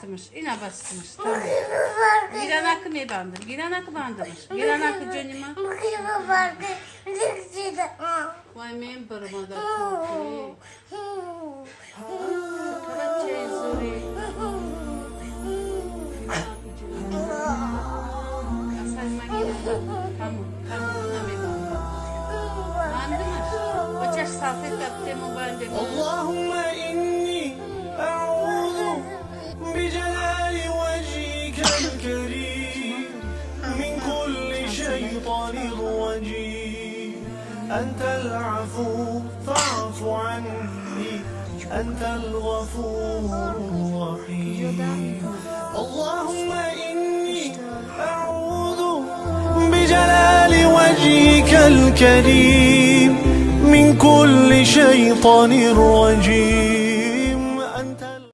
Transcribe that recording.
Бастымыш, ина бастымыш. Тамом. Гиранаки мебандам, гиранаки бандамыш. Гиранаки, ҷонима. Вай, мен баромада. Бачаи зури. Асали ма гиранда. Тамом, тамом, намебандам. Бандымыш. Бачаш салфетка тему бандем. اللهم إني أعوذ بجلال وجهك الكريم من كل شيطان رجيم. أنت العفو فاعف عني، أنت الغفور الرحيم. اللهم إني أعوذ بجلال وجهك الكريم من كل شيطان رجيم.